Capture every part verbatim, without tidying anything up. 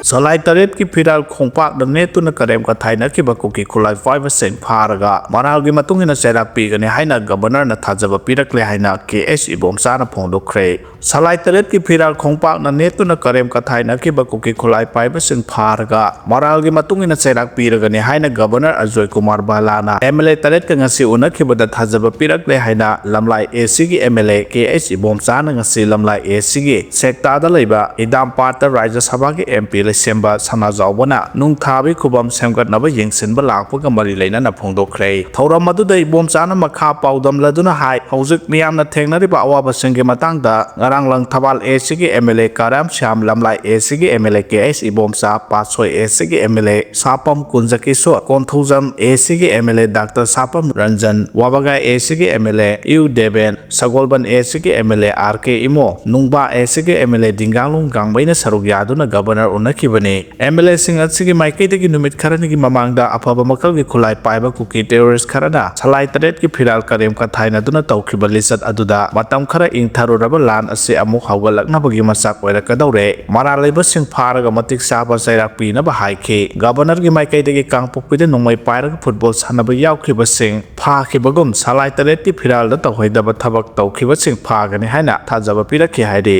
ꯁꯂꯥꯏ ꯇꯔꯦꯠꯀꯤ ꯐꯤꯔꯥꯜ ꯈꯣꯡꯄꯥꯛꯅ ꯅꯦꯠꯇꯨꯅ ꯀꯔꯦꯝ ꯀꯊꯥꯏꯅꯈꯤꯕ ꯀꯨꯀꯤ ꯈꯨꯠꯂꯥꯏ ꯄꯥꯏꯕꯁꯤꯡ ꯐꯥꯔꯒ ꯃꯔꯥꯜꯒꯤ ꯃꯇꯨꯡ ꯏꯟꯅ ꯆꯩꯔꯥꯛ ꯄꯤꯒꯅꯤ ꯍꯥꯏꯅ ꯒꯕꯔꯅꯔꯅ ꯊꯥꯖꯕ ꯄꯤꯔꯛꯂꯦ ꯍꯥꯏꯅ ꯀꯦ ꯑꯦꯁ ꯏꯕꯣꯝꯆꯥꯅ ꯐꯣꯡꯗꯣꯛꯈ꯭ꯔꯦ꯫ ꯁꯂꯥꯏ ꯇꯔꯦꯠꯀꯤ ꯐꯤꯔꯥꯜ ꯈꯣꯡꯄꯥꯛꯅ ꯅꯦꯠꯇꯨꯅ ꯀꯔꯦꯝ ꯀꯊꯥꯏꯅꯈꯤꯕ ꯀꯨꯀꯤ ꯈꯨꯠꯂꯥꯏ ꯄꯥꯏꯕꯁꯤꯡ ꯐꯥꯔꯒ ꯃꯔꯥꯜꯒꯤ ꯃꯇꯨꯡ ꯏꯟꯅ ꯆꯩꯔꯥꯛ ꯄꯤꯔꯒꯅꯤ ꯍꯥꯏꯅ ꯒꯕꯔꯅꯔ ꯑꯖꯣꯏ ꯀꯨꯃꯥꯔ ꯕꯥꯂꯥꯅ ꯑꯦꯝ ꯑꯦꯜ ꯑꯦ ꯇꯔꯦꯠꯀ ꯉꯁꯤ ꯎꯅꯈꯤꯕꯗ ꯊꯥꯖꯕ ꯄꯤꯔꯛꯂꯦ ꯍꯥꯏꯅ ꯂꯝꯂꯥꯏ ꯑꯦ ꯁꯤꯒꯤ M L A K H ꯏꯕꯣꯝꯆꯥꯅ ꯉꯁꯤ ꯂꯝꯂꯥꯏ ꯑꯦ ꯁꯤꯒꯤ ꯁꯦꯛꯇꯥꯗ ꯂꯩꯕ ꯏꯗꯥꯝꯄꯥꯠꯇ ꯔꯥꯖ꯭ꯌ ꯁꯚꯥꯒꯤ ꯑꯦꯝ ꯄꯤ ꯂꯩꯁꯦꯝꯕ ꯁꯅꯥꯖꯥꯎꯕꯅ ꯅꯨꯡꯊꯥꯕꯤ ꯈꯨꯕꯝ ꯁꯦꯝꯒꯠꯅꯕ ꯌꯦꯡꯁꯤꯟꯕ ꯂꯥꯛꯄꯒ ꯃꯔꯤ ꯂꯩꯅꯅ ꯐꯣꯡꯗꯣꯛꯈ꯭ꯔꯦ꯫ ꯊꯧꯔꯝ ꯑꯗꯨꯗ ꯏꯕꯣꯝꯆꯥꯅ ꯃꯈꯥ ꯄꯥꯎꯗꯝꯂꯗꯨꯅ ꯍꯥꯏ, ꯍꯧꯖꯤꯛ ꯃꯤꯌꯥꯝꯅ ꯊꯦꯡꯅꯔꯤꯕ ꯑꯋꯥꯕꯁꯤꯡꯒꯤ ꯃꯇꯥꯡꯗ ꯉꯔꯥꯡ ꯂꯪꯊꯕꯥꯜ ꯑꯦ ꯁꯤꯒꯤ M L A Karam Shyam, Lamlai A ꯁꯤꯒꯤ M L A K H Ibomcha, Patsoi A ꯁꯤꯒꯤ M L A Sapam Kunjakishor, Konthoujam A ꯁꯤꯒꯤ M L A doctor Sapam Ranjan, Wabgai A ꯁꯤꯒꯤ M L A U Deben, Sagolband A ꯁꯤꯒꯤ M L A R K Imo, Nungba A ꯁꯤꯒꯤ M L A Dinganglung ꯒꯥꯡꯃꯩꯅ ꯁꯔꯨꯛ ꯌꯥꯗꯨꯅ governor ꯎꯅꯈꯤꯕꯅꯤ꯫ ꯑꯦꯝ ꯑꯦꯜ ꯑꯦꯁꯤꯡ ꯑꯁꯤꯒꯤ ꯃꯥꯏꯀꯩꯗꯒꯤ ꯅꯨꯃꯤꯠ ꯈꯔꯅꯤꯒꯤ ꯃꯃꯥꯡꯗ ꯑꯐꯕ ꯃꯈꯜꯒꯤ ꯈꯨꯠꯂꯥꯏ ꯄꯥꯏꯕ ꯀꯨꯀꯤ ꯇꯦꯔꯣꯔꯤꯁ ꯈꯔꯅ ꯁꯂꯥꯏ ꯇꯔꯦꯠꯀꯤ ꯐꯤꯔꯥꯜ ꯀꯔꯦꯝ ꯀꯊꯥꯏꯅꯗꯨꯅ ꯇꯧꯈꯤꯕ ꯂꯤꯆꯠ ꯑꯗꯨꯗ ꯃꯇꯝ ꯈꯔ ꯏꯪꯊꯔꯨꯔꯕ ꯂꯥꯟ ꯑꯁꯤ ꯑꯃꯨꯛ ꯍꯧꯒꯠꯂꯛꯅꯕꯒꯤ ꯃꯆꯥꯛ ꯑꯣꯏꯔꯛꯀꯗꯧꯔꯦ꯫ ꯃꯔꯥꯜ ꯂꯩꯕꯁꯤꯡ ꯐꯥꯔꯒ ꯃꯇꯤꯛ ꯆꯥꯕ ꯆꯩꯔꯥꯛ ꯄꯤꯅꯕ ꯍꯥꯏꯈꯤ꯫ ꯒꯕꯔꯅꯔꯒꯤ ꯃꯥꯏꯀꯩꯗꯒꯤ ꯀꯥꯡꯄꯣꯛꯄꯤꯗ ꯅꯣꯡꯃꯩ ꯄꯥꯏꯔꯒ ꯐꯨꯠꯕꯣꯜ ꯁꯥꯟꯅꯕ ꯌꯥꯎꯈꯤꯕꯁꯤꯡ ꯐꯥꯈꯤꯕꯒꯨꯝ ꯁꯂꯥꯏ ꯇꯔꯦꯠꯀꯤ ꯐꯤꯔꯥꯜꯗ ꯇꯧꯍꯩꯗꯕ ꯊꯕꯛ ꯇꯧꯈꯤꯕꯁꯤꯡ ꯐꯥꯒꯅꯤ ꯍꯥꯏꯅ ꯊꯥꯖꯕ ꯄꯤꯔꯛꯈꯤ ꯍꯥꯏꯔꯤ꯫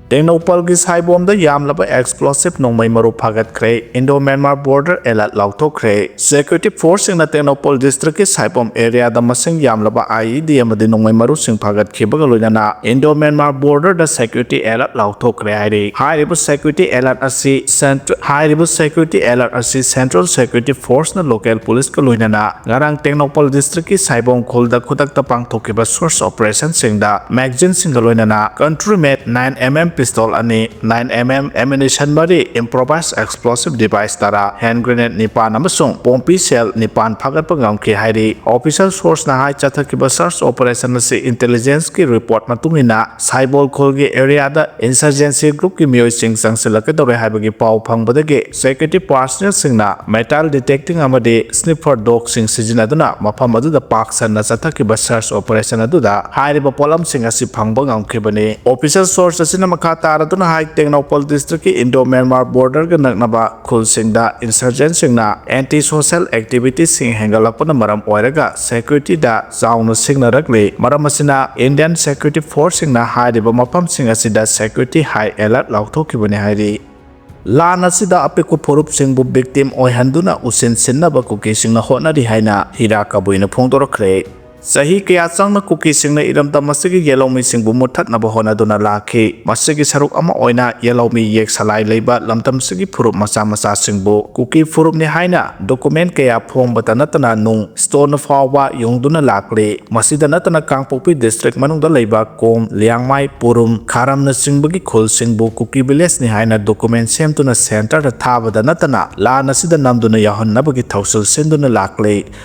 ꯇꯦꯡꯅꯧꯄꯜꯒꯤ ꯁꯥꯏꯕꯣꯝꯗ ꯌꯥꯝꯂꯕ ꯑꯦꯛꯁꯄ꯭ꯂꯣꯁꯤꯞ ꯅꯣꯡꯃꯩ ꯃꯔꯨ ꯐꯥꯒꯠꯈ꯭ꯔꯦ꯫ ꯏꯟꯗꯣ ꯃ꯭ꯌꯥꯟꯃꯥꯔ ꯕꯣꯔꯗꯔ ꯑꯦꯂꯔꯠ ꯂꯥꯎꯊꯣꯛꯈ꯭ꯔꯦ꯫ ꯁꯦꯀ꯭ꯌꯨꯔꯤꯇꯤ ꯐꯣꯔꯁꯁꯤꯡꯅ ꯇꯦꯡꯅꯧꯄꯜ ꯗꯤꯁꯇ꯭ꯔꯤꯛꯀꯤ ꯁꯥꯏꯕꯣꯝ ꯑꯦꯔꯤꯌꯥꯗ ꯃꯁꯤꯡ ꯌꯥꯝꯂꯕ ꯑꯥꯏ ꯏ ꯗꯤ ꯑꯃꯗꯤ ꯅꯣꯡꯃꯩ ꯃꯔꯨꯁꯤꯡ ꯐꯥꯒꯠꯈꯤꯕꯒ ꯂꯣꯏꯅꯅ ꯏꯟꯗꯣ ꯃ꯭ꯌꯥꯟꯃꯥꯔ ꯕꯣꯔꯗꯔꯗ ꯁꯦꯀ꯭ꯌꯨꯔꯤꯇꯤ ꯑꯦꯂꯔꯠ ꯂꯥꯎꯊꯣꯛꯈ꯭ꯔꯦ ꯍꯥꯏꯔꯤ꯫ ꯍꯥꯏꯔꯤꯕ ꯁꯦꯀ꯭ꯌꯨꯔꯤꯇꯤ ꯑꯦꯂꯔꯠ ꯑꯁꯤ ꯁꯦꯟꯇ꯭ꯔ-, ꯍꯥꯏꯔꯤꯕ ꯁꯦꯀ꯭ꯌꯨꯔꯤꯇꯤ ꯑꯦꯂꯔꯠ ꯑꯁꯤ ꯁꯦꯟꯇ꯭ꯔꯦꯜ ꯁꯦꯀ꯭ꯌꯨꯔꯤꯇꯤ ꯐꯣꯔꯁꯅ ꯂꯣꯀꯦꯜ ꯄꯨꯂꯤꯁꯀ ꯂꯣꯏꯅꯅ ꯉꯔꯥꯡ ꯇꯦꯡꯅꯧꯄꯜ ꯗꯤꯁꯇ꯭ꯔꯤꯛꯀꯤ ꯁꯥꯏꯕꯣꯝ ꯈꯨꯜꯗ ꯈꯨꯗꯛꯇ ꯄꯥꯡꯊꯣꯛꯈꯤꯕ ꯁꯔꯆ ꯑꯣꯄꯔꯦꯁꯟꯁꯤꯡꯗ ꯃꯦꯒꯖꯤꯟꯁꯤꯡꯒ ꯂꯣꯏꯅꯅ ꯀꯟꯇ꯭ꯔꯤ ꯃꯦꯗ ꯅꯥꯏꯟ ꯑꯦꯝ ꯑꯦꯝ ꯄꯤꯁꯇꯣꯜ ꯑꯅꯤ, ꯅꯥꯏꯟ ꯑꯦꯝ ꯑꯦꯝ ꯑꯦꯃꯨꯅꯤꯁꯟ ꯃꯔꯤ, ꯏꯝꯄ꯭ꯔꯣꯚꯥꯏꯖ ꯑꯦꯛꯁꯄ꯭ꯂꯣꯁꯤꯚ ꯗꯤꯚꯥꯏꯁ ꯇꯔꯥ, ꯍꯦꯟ ꯒ꯭ꯔꯦꯅꯦꯗ ꯅꯤꯄꯥꯟ ꯑꯃꯁꯨꯡ ꯄꯣꯝꯄꯤ ꯁꯦꯜ ꯅꯤꯄꯥꯟ ꯐꯥꯒꯠꯄ ꯉꯝꯈꯤ ꯍꯥꯏꯔꯤ꯫ ꯑꯣꯐꯤꯁꯤꯌꯦꯜ ꯁꯣꯔꯁꯅ ꯍꯥꯏ, ꯆꯠꯊꯈꯤꯕ ꯁꯔꯆ ꯑꯣꯄꯔꯦꯁꯟ ꯑꯁꯤ ꯏꯟꯇꯦꯂꯤꯖꯦꯟꯁꯀꯤ ꯔꯤꯄꯣꯔꯠ ꯃꯇꯨꯡ ꯏꯟꯅ ꯁꯥꯏꯕꯣꯜ ꯈꯨꯜꯒꯤ ꯑꯦꯔꯤꯌꯥꯗ ꯏꯟꯁꯔꯖꯦꯟꯁꯤ ꯒ꯭ꯔꯨꯞꯀꯤ ꯃꯤꯑꯣꯏꯁꯤꯡ ꯆꯪꯁꯤꯜꯂꯛꯀꯗꯧꯔꯦ ꯍꯥꯏꯕꯒꯤ ꯄꯥꯎ ꯐꯪꯕꯗꯒꯤ ꯁꯦꯀ꯭ꯌꯨꯔꯤꯇꯤ ꯄꯥꯔꯁꯅꯦꯜꯁꯤꯡꯅ ꯃꯦꯇꯥꯜ ꯗꯤꯇꯦꯛꯇꯤꯡ ꯑꯃꯗꯤ ꯁ꯭ꯅꯤꯐꯔ ꯗꯣꯒꯁꯤꯡ ꯁꯤꯖꯤꯟꯅꯗꯨꯅ ꯃꯐꯝ ꯑꯗꯨꯗ ꯄꯥꯛ ꯁꯟꯅ ꯆꯠꯊꯈꯤꯕ ꯁꯔꯆ ꯑꯣꯄꯔꯦꯁꯟ ꯑꯗꯨꯗ ꯍꯥꯏꯔꯤꯕ ꯄꯣꯠꯂꯝꯁꯤꯡ ꯑꯁꯤ ꯐꯪꯕ ꯉꯝꯈꯤꯕꯅꯤ꯫ ꯑꯣꯐꯤꯁꯤꯌꯦꯜ ꯁꯣꯔꯁ ꯑꯁꯤꯅ ꯃꯈꯥ ꯃꯈꯥ ꯇꯥꯔꯗꯨꯅ ꯍꯥꯏ, ꯇꯦꯡꯅꯧꯄꯜ district ꯀꯤ Indo Myanmar border ꯒ ꯅꯛꯅꯕ ꯈꯨꯜꯁꯤꯡꯗ insurgent ꯁꯤꯡꯅ anti social activity ꯁꯤꯡ ꯍꯦꯟꯒꯠꯂꯛꯄꯅ ꯃꯔꯝ ꯑꯣꯏꯔꯒ security ꯗ ꯆꯥꯎꯅ ꯁꯤꯡꯅꯔꯛꯂꯤ꯫ ꯃꯔꯝ ꯑꯁꯤꯅ Indian security force ꯁꯤꯡꯅ ꯍꯥꯏꯔꯤꯕ ꯃꯐꯝꯁꯤꯡ ꯑꯁꯤꯗ security high alert ꯂꯥꯎꯊꯣꯛꯈꯤꯕꯅꯤ ꯍꯥꯏꯔꯤ꯫ ꯂꯥꯟ ꯑꯁꯤꯗ ꯑꯄꯤꯛꯄ ꯐꯨꯔꯨꯞꯁꯤꯡꯕꯨ victim ꯑꯣꯏꯍꯟꯗꯨꯅ ꯎꯁꯤꯟ ꯁꯤꯟꯅꯕ ꯀꯨꯀꯤꯁꯤꯡꯅ ꯍꯣꯠꯅꯔꯤ ꯍꯥꯏꯅ ꯍꯤꯔꯥ ꯀꯕꯨꯏꯅ ꯐꯣꯡꯗꯣꯔꯛꯈ꯭ꯔꯦ꯫ ꯆꯍꯤ ꯀꯌꯥ ꯆꯪꯅ ꯀꯨꯀꯤꯁꯤꯡꯅ ꯏꯔꯝꯗꯝ ꯑꯁꯤꯒꯤ ꯌꯦꯜꯍꯧꯃꯤꯁꯤꯡꯕꯨ ꯃꯨꯠꯊꯠꯅꯕ ꯍꯣꯠꯅꯗꯨꯅ ꯂꯥꯛꯈꯤ꯫ ꯃꯁꯤꯒꯤ ꯁꯔꯨꯛ ꯑꯃ ꯑꯣꯏꯅ ꯌꯦꯜꯍꯧꯃꯤ ꯌꯦꯛ ꯁꯂꯥꯏ ꯂꯩꯕ ꯂꯝꯗꯝꯁꯤꯒꯤ ꯐꯨꯔꯨꯞ ꯃꯆꯥ ꯃꯆꯥꯁꯤꯡꯕꯨ ꯀꯨꯀꯤ ꯐꯨꯔꯨꯞꯅꯤ ꯍꯥꯏꯅ document ꯀꯌꯥ ꯐꯣꯡꯕꯇ ꯅꯠꯇꯅ ꯅꯨꯡ stone ꯐꯥꯎꯕ ꯌꯨꯡꯗꯨꯅ ꯂꯥꯛꯂꯤ꯫ ꯃꯁꯤꯗ ꯅꯠꯇꯅ ꯀꯥꯡꯄꯣꯛꯄꯤ district ꯃꯅꯨꯡꯗ ꯂꯩꯕ ꯀꯣꯝ, ꯂꯤꯌꯥꯡꯃꯥꯏ, ꯄꯨꯔꯨꯝ, ꯈꯥꯔꯝꯅꯆꯤꯡꯕꯒꯤ ꯈꯨꯜꯁꯤꯡꯕꯨ ꯀꯨꯀꯤ village ꯅꯤ ꯍꯥꯏꯅ document ꯁꯦꯝꯗꯨꯅ center ꯗ ꯊꯥꯕꯗ ꯅꯠꯇꯅ ꯂꯥꯟ ꯑꯁꯤꯗ ꯅꯝꯗꯨꯅ ꯌꯥꯎꯍꯟꯅꯕꯒꯤ ꯊꯧꯁꯤꯜ ꯁꯤꯟꯗꯨꯅ ꯂꯥꯛꯂꯤ꯫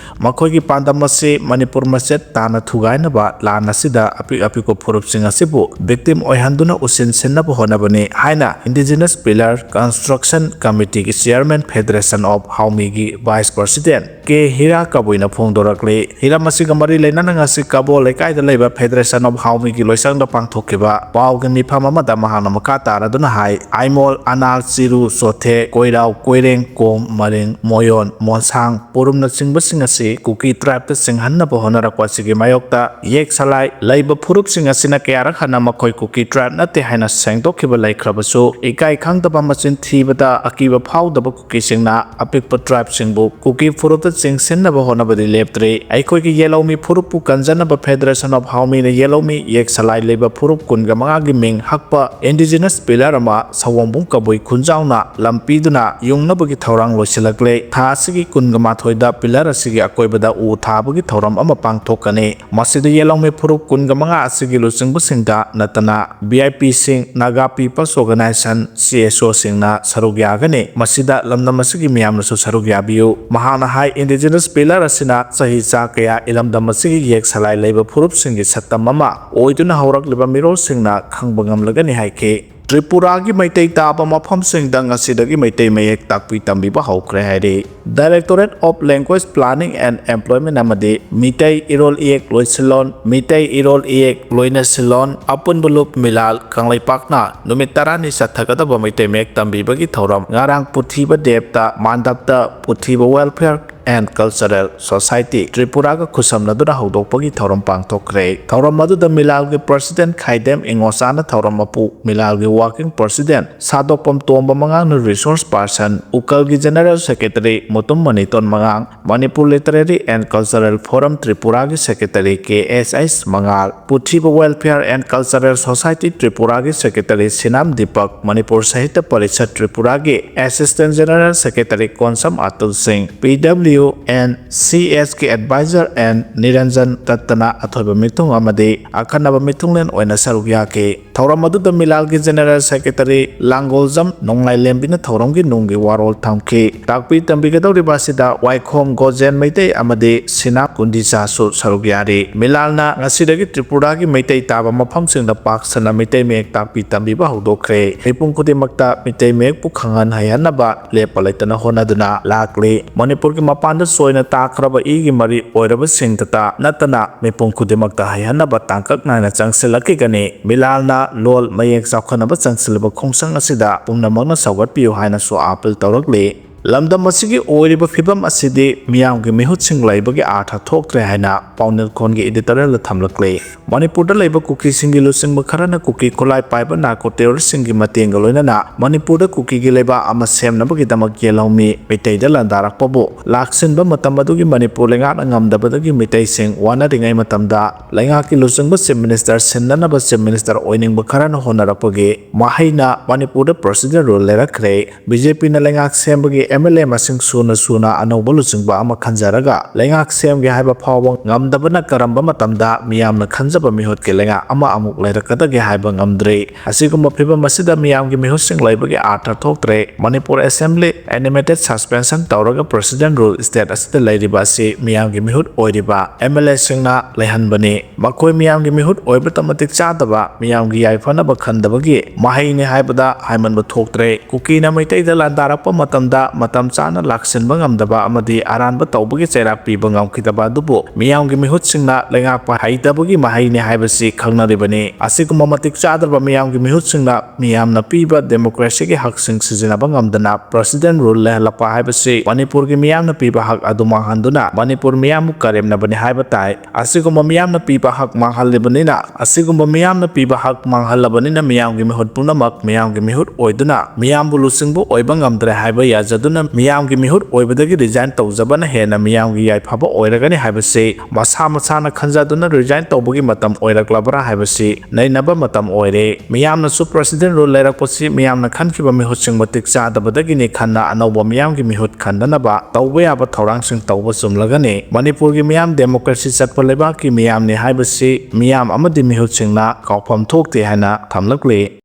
ꯃꯈꯣꯏꯒꯤ ꯄꯥꯟꯗꯝ ꯑꯁꯤ ꯃꯅꯤꯄꯨꯔ ꯃꯆꯦꯠ ꯇꯥꯅ ꯊꯨꯒꯥꯏꯅꯕ ꯂꯥꯟ ꯑꯁꯤꯗ ꯑꯄꯤꯛ ꯑꯄꯤꯛꯄ ꯐꯨꯔꯨꯞꯁꯤꯡ ꯑꯁꯤꯕꯨ victim ꯑꯣꯏꯍꯟꯗꯨꯅ ꯎꯁꯤꯟ ꯁꯤꯟꯅꯕ ꯍꯣꯠꯅꯕꯅꯤ ꯍꯥꯏꯅ Indigenous Pillar Construction Committee ꯒꯤ chairman, Federation of ꯍꯥꯎꯃꯤꯒꯤ vice president ꯀꯦ ꯍꯤꯔꯥ ꯀꯕꯨꯏꯅ ꯐꯣꯡꯗꯣꯔꯛꯂꯤ꯫ ꯍꯤꯔꯝ ꯑꯁꯤꯒ ꯃꯔꯤ ꯂꯩꯅꯅ ꯉꯁꯤ ꯀꯕꯣ ꯂꯩꯀꯥꯏꯗ ꯂꯩꯕ Federation of ꯍꯥꯎꯃꯤꯒꯤ ꯂꯣꯏꯁꯪꯗ ꯄꯥꯡꯊꯣꯛꯈꯤꯕ ꯄꯥꯎꯒꯤ ꯃꯤꯐꯝ ꯑꯃꯗ ꯃꯍꯥꯛꯅ ꯃꯈꯥ ꯇꯥꯔꯗꯨꯅ ꯍꯥꯏ, ꯑꯥꯏꯃꯣꯜ, ꯑꯅꯥꯜ, ꯆꯤꯔꯨ, ꯆꯣꯊꯦ, ꯀꯣꯏꯔꯥꯎ, ꯀꯣꯏꯔꯦꯡ, ꯀꯣꯝ, ꯃꯔꯤꯡ, ꯃꯣꯌꯣꯟ, ꯃꯣꯟꯁꯥꯡ, ꯄꯨꯔꯨꯝꯅꯆꯤꯡꯕꯁꯤꯡ ꯑꯁꯤ ꯀꯨꯀꯤ tribe ꯇ ꯆꯤꯡꯍꯟꯅꯕ ꯍꯣꯠꯅꯔꯛꯄ ꯑꯁꯤꯒꯤ ꯃꯥꯌꯣꯛꯇ ꯌꯦꯛ ꯁꯂꯥꯏ ꯂꯩꯕ ꯐꯨꯔꯨꯞꯁꯤꯡ ꯑꯁꯤꯅ ꯀꯌꯥꯔꯛ ꯍꯟꯅ ꯃꯈꯣꯏ ꯀꯨꯀꯤ tribe ꯅꯠꯇꯦ ꯍꯥꯏꯅ ꯁꯦꯡꯗꯣꯛꯈꯤꯕ ꯂꯩꯈ꯭ꯔꯕꯁꯨ, ꯏꯀꯥꯏ ꯈꯪꯗꯕ ꯃꯆꯤꯟ ꯊꯤꯕꯗ ꯑꯀꯤꯕ ꯐꯥꯎꯗꯕ ꯀꯨꯀꯤꯁꯤꯡꯅ ꯑꯄꯤꯛꯄ tribe ꯁꯤꯡꯕꯨ ꯀꯨꯀꯤ ꯐꯨꯔꯨꯞꯇ ꯆꯤꯡꯁꯤꯟꯅꯕ ꯍꯣꯠꯅꯕꯗꯤ ꯂꯦꯞꯇ꯭ꯔꯤ꯫ ꯑꯩꯈꯣꯏꯒꯤ ꯌꯦꯜꯍꯧꯃꯤ ꯐꯨꯔꯨꯞꯄꯨ ꯀꯟꯖꯅꯕ Federation of ꯍꯥꯎꯃꯤꯅ ꯌꯦꯜꯍꯧꯃꯤ ꯌꯦꯛ ꯁꯂꯥꯏ ꯂꯩꯕ ꯐꯨꯔꯨꯞ ꯀꯨꯟꯒ ꯃꯉꯥꯒꯤ ꯃꯤꯡ ꯍꯛꯄ Indigenous Pillar ꯑꯃ ꯁꯑꯣꯝꯕꯨꯡ ꯀꯕꯨꯏ ꯈꯨꯟꯖꯥꯎꯅ ꯂꯝ ꯄꯤꯗꯨꯅ ꯌꯨꯡꯅꯕꯒꯤ ꯊꯧꯔꯥꯡ ꯂꯣꯏꯁꯤꯜꯂꯛꯂꯦ꯫ ꯊꯥ ꯑꯁꯤꯒꯤ ꯀꯨꯟꯒ ꯃꯥꯊꯣꯏꯗ pillar ꯑꯁꯤꯒꯤ ꯑꯀꯣꯏꯕꯗ ꯎ ꯊꯥꯕꯒꯤ ꯊꯧꯔꯝ ꯑꯃ ꯄꯥꯡꯊꯣꯛꯀꯅꯤ꯫ ꯃꯁꯤꯗ ꯌꯦꯜꯍꯧꯃꯤ ꯐꯨꯔꯨꯞ ꯀꯨꯟꯒ ꯃꯉꯥ ꯑꯁꯤꯒꯤ ꯂꯨꯆꯤꯡꯕꯁꯤꯡꯗ ꯅꯠꯇꯅ V I P ꯁꯤꯡ, Naga People's Organization, C S O ꯁꯤꯡꯅ ꯁꯔꯨꯛ ꯌꯥꯒꯅꯤ꯫ ꯃꯁꯤꯗ ꯂꯝꯗꯝ ꯑꯁꯤꯒꯤ ꯃꯤꯌꯥꯝꯅꯁꯨ ꯁꯔꯨꯛ ꯌꯥꯕꯤꯌꯨ꯫ ꯃꯍꯥꯛꯅ ꯍꯥꯏ, Indigenous Pillar ꯑꯁꯤꯅ ꯆꯍꯤ ꯆꯥ ꯀꯌꯥ ꯏꯂꯝꯗꯝ ꯑꯁꯤꯒꯤ ꯌꯦꯛ ꯁꯂꯥꯏ ꯂꯩꯕ ꯐꯨꯔꯨꯞꯁꯤꯡꯒꯤ ꯁꯛꯇꯝ ꯑꯃ ꯑꯣꯏꯗꯨꯅ ꯍꯧꯔꯛꯂꯤꯕ ꯃꯤꯔꯣꯜꯁꯤꯡꯅ ꯈꯪꯕ ꯉꯝꯂꯒꯅꯤ ꯍꯥꯏꯈꯤ꯫ ꯇ꯭ꯔꯤꯄꯨꯔꯥꯒꯤ ꯃꯩꯇꯩ ꯇꯥꯕ ꯃꯐꯝꯁꯤꯡꯗ ꯉꯁꯤꯗꯒꯤ ꯃꯩꯇꯩ ꯃꯌꯦꯛ ꯇꯥꯛꯄꯤ ꯇꯝꯕꯤꯕ ꯍꯧꯈ꯭ꯔꯦ ꯍꯥꯏꯔꯤ꯫ Directorate of Language Planning and Employment ꯑꯃꯗꯤ ꯃꯤꯇꯩ ꯏꯔꯣꯜ ꯏꯌꯦꯛ ꯂꯣꯏꯁꯤꯜꯂꯣꯟ, ꯃꯤꯇꯩ ꯏꯔꯣꯜ ꯏꯌꯦꯛ ꯂꯣꯏꯅꯁꯤꯜꯂꯣꯟ, ꯑꯄꯨꯟꯕ ꯂꯨꯞ ꯃꯤꯂꯥꯜ ꯀꯪꯂꯩꯄꯥꯛꯅ ꯅꯨꯃꯤꯠ ꯇꯔꯥꯅꯤ ꯆꯠꯊꯒꯗꯕ ꯃꯩꯇꯩ ꯃꯌꯦꯛ ꯇꯝꯕꯤꯕꯒꯤ ꯊꯧꯔꯝ ꯉꯔꯥꯡ ꯄꯨꯊꯤꯕ ꯗꯦꯕꯇ ꯃꯥꯟꯗꯞꯇ ꯄꯨꯊꯤꯕ Welfare and Cultural Society ꯇ꯭ꯔꯤꯄꯨꯔꯥꯒ ꯈꯨꯠꯁꯝꯅꯗꯨꯅ ꯍꯧꯗꯣꯛꯄꯒꯤ ꯊꯧꯔꯝ ꯄꯥꯡꯊꯣꯛꯈ꯭ꯔꯦ꯫ ꯊꯧꯔꯝ ꯑꯗꯨꯗ ꯃꯤꯂꯥꯜꯒꯤ President ꯈꯥꯏꯗꯦꯝ ꯏꯉꯣꯆꯥꯅ ꯊꯧꯔꯝ ꯃꯄꯨ, ꯃꯤꯂꯥꯜꯒꯤ Working President ꯁꯥꯗꯣꯛꯄꯝ ꯇꯣꯝꯕ ꯃꯉꯥꯡꯅ Resource Person, ꯎꯀꯜꯒꯤ General Secretary ꯃꯨꯇꯨꯝ ꯃꯅꯤꯇꯣꯟ ꯃꯉꯥꯡ, Manipur Literary and Cultural Forum ꯇ꯭ꯔꯤꯄꯨꯔꯥꯒꯤ Secretary K S H Mangal, ꯄꯨꯊꯤꯕ Welfare and Cultural Society ꯇ꯭ꯔꯤꯄꯨꯔꯥꯒꯤ Secretary ꯁꯤꯅꯥꯝ Deepak, Manipur Sahitya parishad ꯇ꯭ꯔꯤꯄꯨꯔꯥꯒꯤ Assistant General Secretary Konsam Atul ꯁꯤꯡ, ꯄꯤ W N C ꯑꯦꯁꯀꯤ Advisor and ꯅꯤꯔꯟꯖꯟ ꯗꯠꯇꯅ ꯑꯊꯣꯏꯕ ꯃꯤꯊꯨꯡ ꯑꯃꯗꯤ ꯑꯈꯟꯅꯕ ꯃꯤꯊꯨꯡꯂꯦꯟ ꯑꯣꯏꯅ ꯁꯔꯨꯛ ꯌꯥꯈꯤ꯫ ꯊꯧꯔꯝ ꯑꯗꯨꯗ ꯃꯤꯂꯥꯜꯒꯤ General Secretary ꯂꯥꯡꯒꯣꯜꯖꯝ ꯅꯣꯡꯂꯥꯏꯂꯦꯝꯕꯤꯅ ꯊꯧꯔꯝꯒꯤ ꯅꯨꯡꯒꯤ ꯋꯥꯔꯣꯜ ꯊꯝꯈꯤ꯫ ꯇꯥꯛꯄꯤ ꯇꯝꯕꯤꯒꯗꯧꯔꯤꯕ ꯑꯁꯤꯗ ꯋꯥꯏꯈꯣꯝ ꯒꯣꯖꯦꯟ ꯃꯩꯇꯩ ꯑꯃꯗꯤ ꯁꯤꯅꯥ ꯀꯨꯟꯗꯤꯆꯥꯁꯨ ꯁꯔꯨꯛ ꯌꯥꯔꯤ꯫ ꯃꯤꯂꯥꯜꯅ ꯉꯁꯤꯗꯒꯤ ꯇ꯭ꯔꯤꯄꯨꯔꯥꯒꯤ ꯃꯩꯇꯩ ꯇꯥꯕ ꯃꯐꯝꯁꯤꯡꯗ ꯄꯥꯛ ꯁꯟꯅ ꯃꯩꯇꯩ ꯃꯌꯦꯛ ꯇꯥꯛꯄꯤ ꯇꯝꯕꯤꯕ ꯍꯧꯗꯣꯛꯈ꯭ꯔꯦ꯫ ꯃꯤꯄꯨꯝ ꯈꯨꯗꯤꯡꯃꯛꯇ ꯃꯤꯇꯩ ꯃꯌꯦꯛꯄꯨ ꯈꯪꯍꯟ ꯍꯩꯍꯟꯅꯕ ꯂꯦꯞꯄ ꯂꯩꯇꯅ ꯍꯣꯠꯅꯗꯨꯅ ꯂꯥꯛꯂꯤ꯫ ꯃꯅꯤꯄꯨꯔꯒꯤ ꯃꯄꯥꯟꯗ ꯆꯣꯏꯅ ꯇꯥꯈ꯭ꯔꯕ ꯏꯒꯤ ꯃꯔꯤ ꯑꯣꯏꯔꯕꯁꯤꯡꯗꯇ ꯅꯠꯇꯅ ꯃꯤꯄꯨꯝ ꯈꯨꯗꯤꯡꯃꯛꯇ ꯍꯩꯍꯟꯅꯕ ꯇꯥꯡꯀꯛ ꯅꯥꯏꯅ ꯆꯪꯁꯤꯜꯂꯛꯈꯤꯒꯅꯤ꯫ ꯃꯤꯂꯥꯜꯅ ꯂꯣꯜ ꯃꯌꯦꯛ ꯆꯥꯎꯈꯠꯅꯕ ꯆꯪꯁꯤꯜꯂꯤꯕ ꯈꯣꯡꯆꯪ ꯑꯁꯤꯗ ꯄꯨꯝꯅꯃꯛꯅ ꯁꯧꯒꯠꯄꯤꯌꯨ ꯍꯥꯏꯅꯁꯨ ꯑꯥꯄꯤꯜ ꯇꯧꯔꯛꯂꯤ꯫ ꯂꯝꯗꯝ ꯑꯁꯤꯒꯤ ꯑꯣꯏꯔꯤꯕ ꯐꯤꯕꯝ ꯑꯁꯤꯗꯤ ꯃꯤꯌꯥꯝꯒꯤ ꯃꯤꯍꯨꯠꯁꯤꯡ ꯂꯩꯕꯒꯤ ꯑꯥꯔꯊ ꯊꯣꯛꯇ꯭ꯔꯦ ꯍꯥꯏꯅ ꯄꯥꯎꯅꯤꯜꯈꯣꯟꯒꯤ editorial ꯊꯝꯂꯛꯂꯤ꯫ ꯃꯅꯤꯄꯨꯔꯗ ꯂꯩꯕ ꯀꯨꯀꯤꯁꯤꯡꯒꯤ ꯂꯨꯆꯤꯡꯕ ꯈꯔꯅ ꯀꯨꯀꯤ ꯈꯨꯠꯂꯥꯏ ꯄꯥꯏꯕ narco terrorist ꯁꯤꯡꯒꯤ ꯃꯇꯦꯡꯒ ꯂꯣꯏꯅꯅ ꯃꯅꯤꯄꯨꯔꯗ ꯀꯨꯀꯤꯒꯤ ꯂꯩꯕꯥꯛ ꯑꯃ ꯁꯦꯝꯅꯕꯒꯤꯗꯃꯛ ꯌꯦꯜꯍꯧꯃꯤ ꯃꯤꯇꯩꯗ ꯂꯥꯟꯗꯥꯔꯛꯄꯕꯨ ꯂꯥꯛꯁꯤꯟꯕ ꯃꯇꯝ ꯑꯗꯨꯒꯤ ꯃꯅꯤꯄꯨꯔ ꯂꯩꯉꯥꯛꯅ ꯉꯝꯗꯕꯗꯒꯤ ꯃꯤꯇꯩꯁꯤꯡ ꯋꯥꯅꯔꯤꯉꯩ ꯃꯇꯝꯗ ꯂꯩꯉꯥꯛꯀꯤ ꯂꯨꯆꯤꯡꯕ Chief Minister ꯁꯤꯟꯅꯅꯕ Chief Minister ꯑꯣꯏꯅꯤꯡꯕ ꯈꯔꯅ ꯍꯣꯠꯅꯔꯛꯄꯒꯤ ꯃꯍꯩꯅ ꯃꯅꯤꯄꯨꯔꯗ procedure rule ꯂꯩꯔꯛꯈ꯭ꯔꯦ꯫ ꯕꯤ ꯖꯦ ꯄꯤꯅ ꯂꯩꯉꯥꯛ ꯁꯦꯝꯕꯒꯤ ꯑꯦꯝ ꯑꯦꯜ ꯑꯦ ꯃꯁꯤꯡ ꯁꯨꯅ ꯁꯨꯅ ꯑꯅꯧꯕ ꯂꯨꯆꯤꯡꯕ ꯑꯃ ꯈꯟꯖꯔꯒ ꯂꯩꯉꯥꯛ ꯁꯦꯝꯒꯦ ꯍꯥꯏꯕ ꯐꯥꯎꯕ ꯉꯝꯗꯕꯅ ꯀꯔꯝꯕ ꯃꯇꯝꯗ ꯃꯤꯌꯥꯝꯅ ꯈꯟꯖꯕ ꯃꯤꯍꯨꯠꯀꯤ ꯂꯩꯉꯥꯛ ꯑꯃ ꯑꯃꯨꯛ ꯂꯩꯔꯛꯀꯗꯒꯦ ꯍꯥꯏꯕ ꯉꯝꯗ꯭ꯔꯤ꯫ ꯑꯁꯤꯒꯨꯝꯕ ꯐꯤꯕꯝ ꯑꯁꯤꯗ ꯃꯤꯌꯥꯝꯒꯤ ꯃꯤꯍꯨꯠꯁꯤꯡ ꯂꯩꯕꯒꯤ ꯑꯥꯔꯊ ꯊꯣꯛꯇ꯭ꯔꯦ꯫ ꯃꯅꯤꯄꯨꯔ ꯑꯦꯁꯦꯝꯕ꯭ꯂꯤ animated suspension ꯇꯧꯔꯒ president rule state ꯑꯁꯤꯗ ꯂꯩꯔꯤꯕ ꯑꯁꯤ ꯃꯤꯌꯥꯝꯒꯤ ꯃꯤꯍꯨꯠ ꯑꯣꯏꯔꯤꯕ ꯑꯦꯝ ꯑꯦꯜ ꯑꯦꯁꯤꯡꯅ ꯂꯩꯍꯟꯕꯅꯤ꯫ ꯃꯈꯣꯏ ꯃꯤꯌꯥꯝꯒꯤ ꯃꯤꯍꯨꯠ ꯑꯣꯏꯕꯇ ꯃꯇꯤꯛ ꯆꯥꯗꯕ, ꯃꯤꯌꯥꯝꯒꯤ ꯌꯥꯏꯐꯅꯕ ꯈꯟꯗꯕꯒꯤ ꯃꯍꯩꯅꯤ ꯍꯥꯏꯕꯗ ꯍꯥꯏꯃꯟꯕ ꯊꯣꯛꯇ꯭ꯔꯦ꯫ ꯀꯨꯀꯤꯅ ꯃꯩꯇꯩꯗ ꯂꯥꯟꯗꯥꯔꯛꯄ ꯃꯇꯝꯗ ꯃꯇꯝ ꯆꯥꯅ ꯂꯥꯛꯁꯤꯟꯕ ꯉꯝꯗꯕ ꯑꯃꯗꯤ ꯑꯔꯥꯟꯕ ꯇꯧꯕꯒꯤ ꯆꯩꯔꯥꯛ ꯄꯤꯕ ꯉꯝꯈꯤꯗꯕ ꯑꯗꯨꯕꯨ ꯃꯤꯌꯥꯝꯒꯤ ꯃꯤꯍꯨꯠꯁꯤꯡꯅ ꯂꯩꯉꯥꯛꯄ ꯍꯩꯇꯕꯒꯤ ꯃꯍꯩꯅꯤ ꯍꯥꯏꯕꯁꯤ ꯈꯪꯅꯔꯤꯕꯅꯤ꯫ ꯑꯁꯤꯒꯨꯝꯕ ꯃꯇꯤꯛ ꯆꯥꯗ꯭ꯔꯕ ꯃꯤꯌꯥꯝꯒꯤ ꯃꯤꯍꯨꯠꯁꯤꯡꯅ ꯃꯤꯌꯥꯝꯅ ꯄꯤꯕ democracyꯒꯤ ꯍꯛꯁꯤꯡ ꯁꯤꯖꯤꯟꯅꯕ ꯉꯝꯗꯅ president rule ꯂꯩꯍꯜꯂꯛꯄ ꯍꯥꯏꯕꯁꯤ ꯃꯅꯤꯄꯨꯔꯒꯤ ꯃꯤꯌꯥꯝꯅ ꯄꯤꯕ ꯍꯛ ꯑꯗꯨ ꯃꯥꯡꯍꯟꯗꯨꯅ ꯃꯅꯤꯄꯨꯔ ꯃꯤꯌꯥꯝꯕꯨ ꯀꯔꯦꯝꯅꯕꯅꯤ ꯍꯥꯏꯕ ꯇꯥꯏ꯫ ꯑꯁꯤꯒꯨꯝꯕ ꯃꯤꯌꯥꯝꯅ ꯄꯤꯕ ꯍꯛ ꯃꯥꯡꯍꯜꯂꯤꯕꯅꯤꯅ, ꯑꯁꯤꯒꯨꯝꯕ ꯃꯤꯌꯥꯝꯅ ꯄꯤꯕ ꯍꯛ ꯃꯥꯡꯍꯜꯂꯕꯅꯤꯅ ꯃꯤꯌꯥꯝꯒꯤ ꯃꯤꯍꯨꯠ ꯄꯨꯝꯅꯃꯛ ꯃꯤꯌꯥꯝꯒꯤ ꯃꯤꯍꯨꯠ ꯑꯣꯏꯗꯨꯅ ꯃꯤꯌꯥꯝꯕꯨ ꯂꯨꯆꯤꯡꯕ ꯑꯣꯏꯕ ꯉꯝꯗ꯭ꯔꯦ ꯍꯥꯏꯕ ꯌꯥꯖꯗꯨꯅ ꯃꯤꯌꯥꯝꯒꯤ ꯃꯤꯍꯨꯠ ꯑꯣꯏꯕꯗꯒꯤ resign ꯇꯧꯖꯕꯅ ꯍꯦꯟꯅ ꯃꯤꯌꯥꯝꯒꯤ ꯌꯥꯏꯐꯕ ꯑꯣꯏꯔꯒꯅꯤ ꯍꯥꯏꯕꯁꯤ ꯃꯁꯥ ꯃꯁꯥꯅ ꯈꯟꯖꯗꯨꯅ resign ꯇꯧꯕꯒꯤ ꯃꯇꯝ ꯑꯣꯏꯔꯛꯂꯕ꯭ꯔꯥ ꯍꯥꯏꯕꯁꯤ ꯅꯩꯅꯕ ꯃꯇꯝ ꯑꯣꯏꯔꯦ꯫ ꯃꯤꯌꯥꯝꯅꯁꯨ president rule ꯂꯩꯔꯛꯄꯁꯤ ꯃꯤꯌꯥꯝꯅ ꯈꯟꯈꯤꯕ ꯃꯤꯍꯨꯠꯁꯤꯡ ꯃꯇꯤꯛ ꯆꯥꯗꯕꯗꯒꯤꯅꯤ ꯈꯟꯅ ꯑꯅꯧꯕ ꯃꯤꯌꯥꯝꯒꯤ ꯃꯤꯍꯨꯠ ꯈꯟꯅꯅꯕ ꯇꯧꯕ ꯌꯥꯕ ꯊꯧꯔꯥꯡꯁꯤꯡ ꯇꯧꯕ ꯆꯨꯝꯂꯒꯅꯤ꯫ ꯃꯅꯤꯄꯨꯔꯒꯤ ꯃꯤꯌꯥꯝ democracy ꯆꯠꯄ ꯂꯩꯕꯥꯛꯀꯤ ꯃꯤꯌꯥꯝꯅꯤ ꯍꯥꯏꯕꯁꯤ ꯃꯤꯌꯥꯝ ꯑꯃꯗꯤ ꯃꯤꯍꯨꯠꯁꯤꯡꯅ ꯀꯥꯎꯐꯝ ꯊꯣꯛꯇꯦ ꯍꯥꯏꯅ ꯊꯝꯂꯛꯂꯤ꯫